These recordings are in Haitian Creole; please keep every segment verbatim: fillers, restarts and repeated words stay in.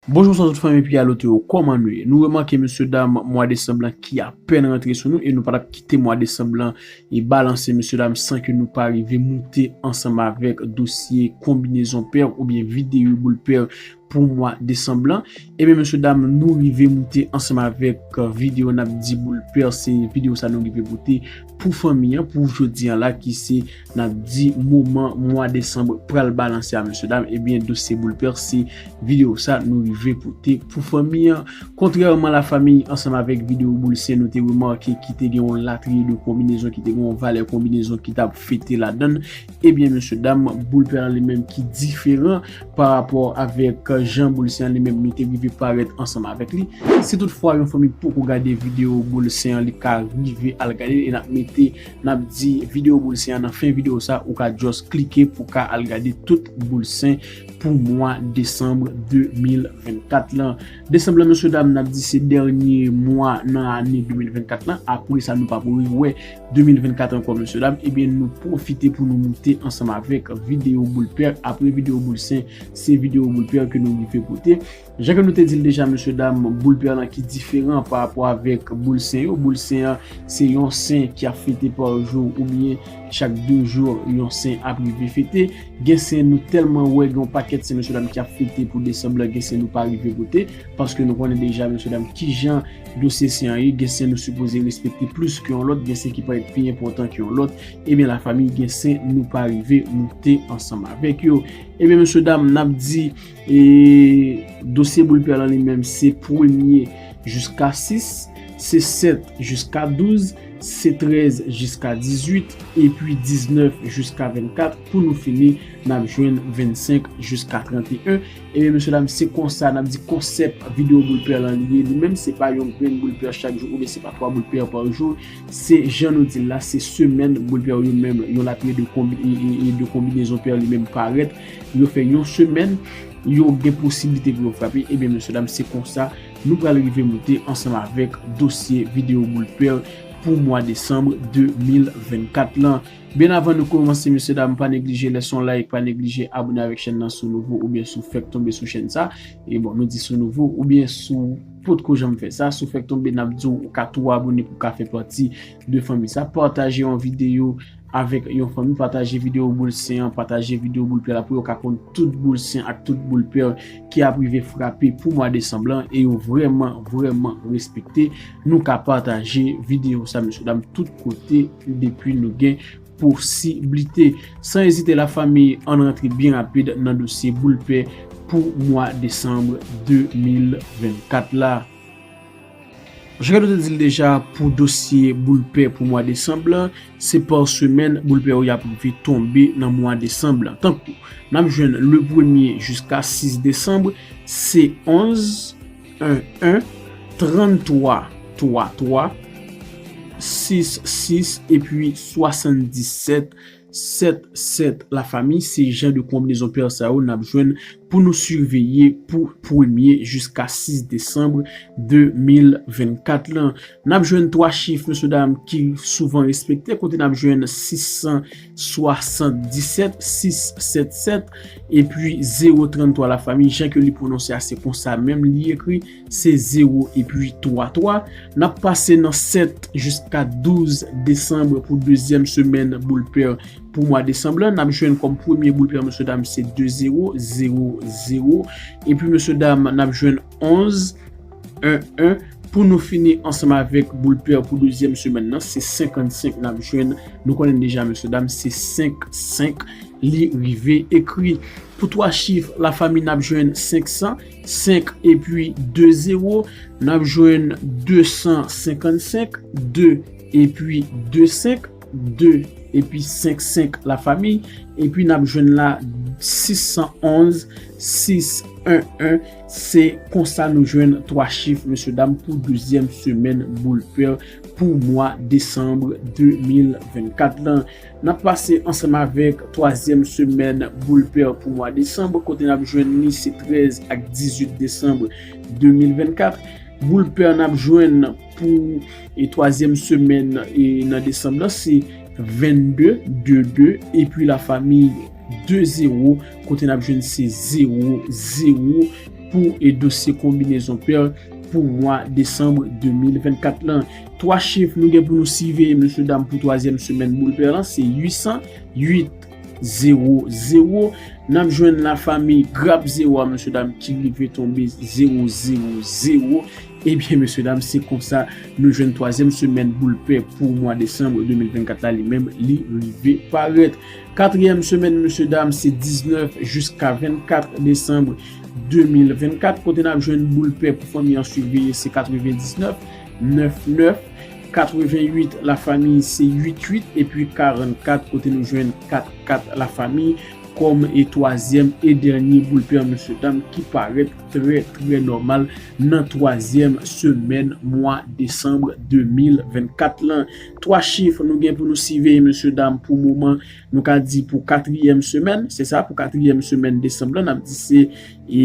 Bonjou, bonswa tout fanmi Piyalote yo, kòman nou ye? Nou remake, mesye dam, mwa desanm lan ki apèn rantre sou nou e nou pa t ap kite mwa desanm lan e balanse, mesye dam, san ke nou pa rive moute ansanm avèk dosye konbinezon pè oubyen videyo boul pè pou mwa desanm lan. Ebyen, mesye dam, nou rive moute ansanm avèk, euh, videyo n ap di boul pè, se videyo sa nou rive pote pou fanmi an, pou jodi an la, ki se n ap di moman mwa desanm pral balanse a, mesye dam, ebyen, dosye boul pè, se videyo sa nou rive pote pou fanmi an. Kontrèman, lafanmi, ansanm avèk videyo boul sen, nou te remake ki te gen yon latriye de konbinezon, ki te gen yon valè konbinezon ki t ap fete ladan l. Ebyen, mesye dam, boul pè lan li menm ki diferan pa rapò avèk jan boul sen an li menm nou te rive parèt ansanm avèk li. Si toutfwa yon fanmi poko gade videyo boul sen an, li ka rive al gade l e n ap mete, n ap di videyo boul sen an nan fen videyo sa, ou ka just klike pou ka al gade tout boul sen pou mwa desanm de mil vennkat lan. Desanm lan, mesye dam, n ap di se dènye mwa nan ane de mil vennkat lan. Apre sa, nou p ap rewè de mil vennkat ankò, mesye dam. Ebyen, nou pwofite pou nou moute ansanm avèk videyo boul pè. Apre videyo boul sen, se videyo boul pè ke nou rive pote. Jan ke nou te di l deja, mesye dam, boul pè lan ki diferan pa rapò avèk boul sen yo. Boul sen an, se yon sen ki ap fete pa jou oubyen chak de jou yon sen ap rive fete. Gen sen nou tèlman wè, gen yon pakèt sen, mesye dam, ki ap fete pou desanm lan, gen sen nou pa rive pote, paske nou konnen deja, mesye dam, kijan dosye sen an ye. Gen sen nou sipoze respekte plis ke yon lòt, gen sen ki parèt pi enpòtan ke yon lòt. Ebyen, lafanmi, gen sen nou pa rive moute ansanm avèk yo. Ebyen, mesye dam, n ap di, e, dosye boul pè lan li menm, se premye jiska sis, se sèt jiska douz, se trèz jiska dizuit, epi diznèf jiska vennkat. Pou nou fini, n ap jwenn vennsenk jiska tranteyen. Ebyen, mesye dam, se konsa n ap di konsèp videyo boul pè lan li ye. Li menm, se pa yon grenn boul pè chak jou, oubyen se pa twa boul pè pa jou. Se jan nou di l la, se semèn boul pè yo menm, yon latriye de konbi-, e, e, e de konbinezon pè li menm parèt. Yo fè yon semèn, yo gen posiblite pou yo frape. Ebyen, mesye dam, se konsa nou pral rive moute ansanm avèk dosye videyo boul pè pou mwa desanm de mil vennkat lan. Byen avan nou kòmanse, mesye dam, pa neglije lèse yon like, pa neglije abòne avèk chèn nan si w nouvo oubyen si w fèk tonbe sou chèn sa. E bon, nou di si w nouvo oubyen si w potko janm fè sa, si w fèk tonbe, n ap di w ou ka tou abòne pou w ka fè pati de fanmi sa. Pataje yon videyo avèk yon fanmi, pataje videyo boul sen an, pataje videyo boul pè la pou yo ka konn tout boul sen ak tout boul pè ki ap rive frape pou mwa desanm lan e yo vrèman, vrèman respekte. Nou ka pataje videyo sa, mesye dam, tout kote depi nou gen posiblite. San ezite, lafanmi, ann rantre byen rapid nan dosye boul pè pou mwa desanm de mil vennkat la. Jan nou te di l deja, pou dosye boul pè pou mwa desanm lan, se pa semèn boul pè yo y ap rive tonbe nan mwa desanm lan. Tankou, n ap jwenn le premye jiska sis desanm, se onz, en en, tranntwa, twa twa, sis sis, epi swasanndisèt, sèt sèt. Lafanmi, se jan de konbinezon pè sa yo n ap jwenn pou nou siveye pou premye jiska sis desanm de mil vennkat lan. N ap jwenn twa chif, mesye dam, ki souvan respekte, kote n ap jwenn sis san swasanndisèt, sis sèt sèt, epi zewo tranntwa, lafanmi, jan ke li pwononse a, se konsa menm li ekri, se zewo epi twa twa. N ap pase nan sèt jiska douz desanm pou dezyèm semèn boul pè pou mwa desanm lan. N ap jwenn kòm premye boul pè, mesye dam, se de zewo, zewo zewo. Epi, mesye dam, n ap jwenn onz, en en. Pou nou fini ansanm avèk boul pè pou dezyèm semèn nan, se senkannsenk n ap jwenn. Nou konnen deja, mesye dam, se senk senk li rive ekri. Pou twa chif, lafanmi, n ap jwenn senk san, senk epi de zewo. N ap jwenn de san senkannsenk, de epi de senk, de epi senk senk, lafanmi. Epi n ap jwenn la sis san onz, sis en en. Se konsa nou jwenn twa chif, mesye dam, pou dezyèm semèn boul pè pou mwa desanm de mil vennkat lan. N ap pase ansanm avèk twazyèm semèn boul pè pou mwa desanm, kote n ap jwenn li se trèz ak dizuit desanm de mil vennkat. Boul pè n ap jwenn pou, e, twazyèm semèn, e, nan desanm lan, se vennde, de de, epi lafanmi, de zewo, kote n ap jwenn se zewo zewo. pou e dosye konbinezon pè pou mwa desanm de mil vennkat lan. Twa chif nou gen pou nou siveye, mesye dam, pou twazyèm semèn boul pè lan, se uit san, uit, zewo, zewo. N ap jwenn lafanmi grap zewo a, mesye dam, ki rive tonbe zewo, zewo, zewo. Ebyen, mesye dam, se konsa nou jwenn twazyèm semèn boul pè pou mwa desanm de mil vennkat la, li menm, li rive parèt. Katriyèm semèn, mesye dam, se diznèf jiska vennkat desanm de mil vennkat, kote n ap jwenn boul pè pou fanmi an siveye, se katrevendiznèf, nèf nèf, katrevenuit, lafanmi, se uit uit, epi karannkat, kote nou jwenn kat kat, lafanmi, kòm e twazyèm e dènye boul pè, mesye dam, ki parèt trè, trè nòmal nan twazyèm semèn mwa desanm de mil vennkat lan. Twa chif nou gen pou nou siveye, mesye dam, pou moman, nou ka di pou katriyèm semèn, se sa, pou katriyèm semèn desanm lan, n ap di se, e,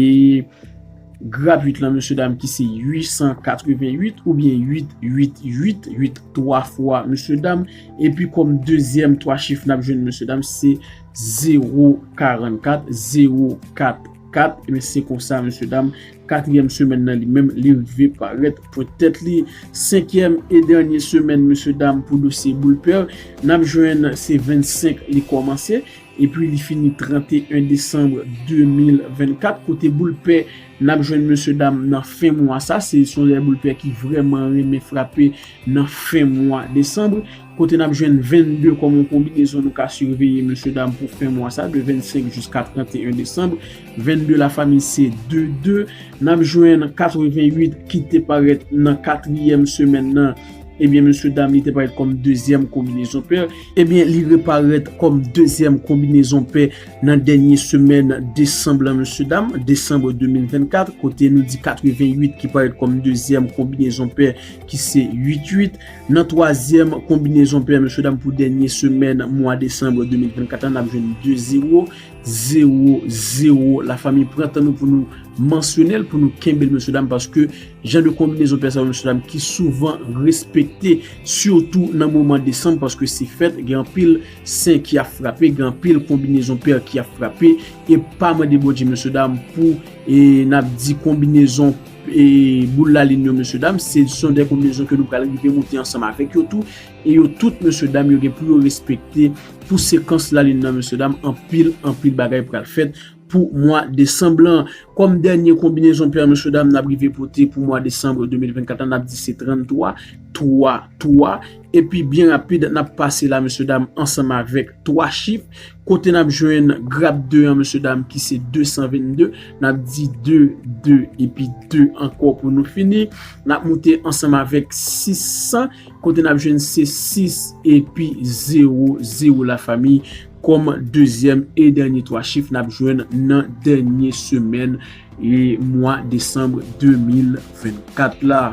grap uit lan, mesye dam, ki se uit san katrevenuit oubyen uit uit uit, uit twa fwa, mesye dam. Epi kòm dezyèm twa chif n ap jwenn, mesye dam, se zewo karannkat, zewo kat kat. Ebyen, se konsa, mesye dam, katriyèm semèn nan li menm, li rive parèt pwent tèt li. Senkyèm e dènye semèn, mesye dam, pou dosye boul pè, n ap jwenn se vennsenk li kòmanse, epi li fini tranteyen desanm de mil vennkat, kote boul pè n ap jwenn, mesye dam, nan fen mwa sa. Se, se yon lè boul pè ki vrèman renmen frape nan fen mwa desanm, kote n ap jwenn vennde kòm yon konbinezon nou ka siveye, mesye dam, pou fen mwa sa, de vennsenk jiska tranteyen desanm. Vennde, lafanmi, se de de. N ap jwenn katrevenuit ki te parèt nan katriyèm semèn nan. Ebyen, mesye dam, li te parèt kòm dezyèm konbinezon pè. Ebyen, li reparèt kòm dezyèm konbinezon pè nan dènye semèn desanm lan, mesye dam, desanm de mil vennkat, kote nou di katrevenuit ki parèt kòm dezyèm konbinezon pè, ki se uit uit. Nan twazyèm konbinezon pè, mesye dam, pou dènye semèn mwa desanm de mil vennkat la, n ap jwenn de zewo, zewo, zewo. Lafanmi, pran tan nou pou nou mansyone l, pou nou kenbe l, mesye dam, paske jan de konbinezon pè sa yo, mesye dam, ki souvan respekte, sitou nan moman desanm, paske se fèt, gen anpil sen ki ap frape, gen anpil konbinezon pè ki ap frape, e pa mande Bondye, mesye dam, pou, e, n ap di konbinezon, e, boul lalin yo, mesye dam, se, se yon de konbinezon ke nou pral rive moute ansanm avèk yo tou, e yo tout, mesye dam, yo gen pou yo respekte pou sekans lalin nan, mesye dam, anpil, anpil bagay pral fèt pou mwa desanm lan. Kòm dènye konbinezon pè, mesye dam, n ap rive pote pou mwa desanm de mil vennkat la, n ap di se tranntwa, twa, twa. Epi byen rapid, n ap pase la, mesye dam, ansanm avèk twa chif, kote n ap jwenn grap de an, mesye dam, ki se de san vennde, n ap di de, de, epi de ankò pou nou fini. N ap moute ansanm avèk sis san, kote n ap jwenn se sis epi zewo, zewo, lafanmi, kòm dezyèm e dènye twa chif n ap jwenn nan dènye semèn e mwa desanm de mil vennkat la.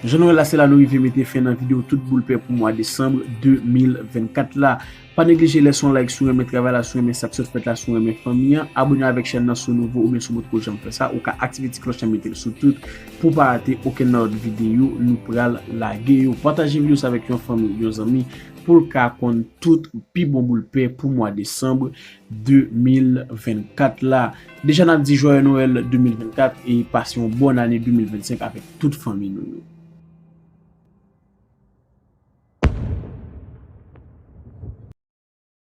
Jan nou wè la, se la nou rive mete fen nan videyo tout boul pè pou mwa desanm de mil vennkat la. Pa neglije lèse yon like si w renmen travay la, si w renmen sa k sot fèt la, si w renmen fanmi an. Abòne avèk chèn nan si w nouvo oubyen si w potko janm fè sa. Ou ka aktive ti klòch lan, mete l sou tout pou w pa rate okenn nan lòt videyo nou pral lage yo. Pataje videyo sa avèk yon fanmi, yon zanmi, pou l ka konn tout pi bon boul pè pou mwa desanm de mil vennkat la. Deja n ap di Joyeux Noël de mil vennkat e pase yon bòn ane de mil vennsenk avèk tout fanmi nou yo.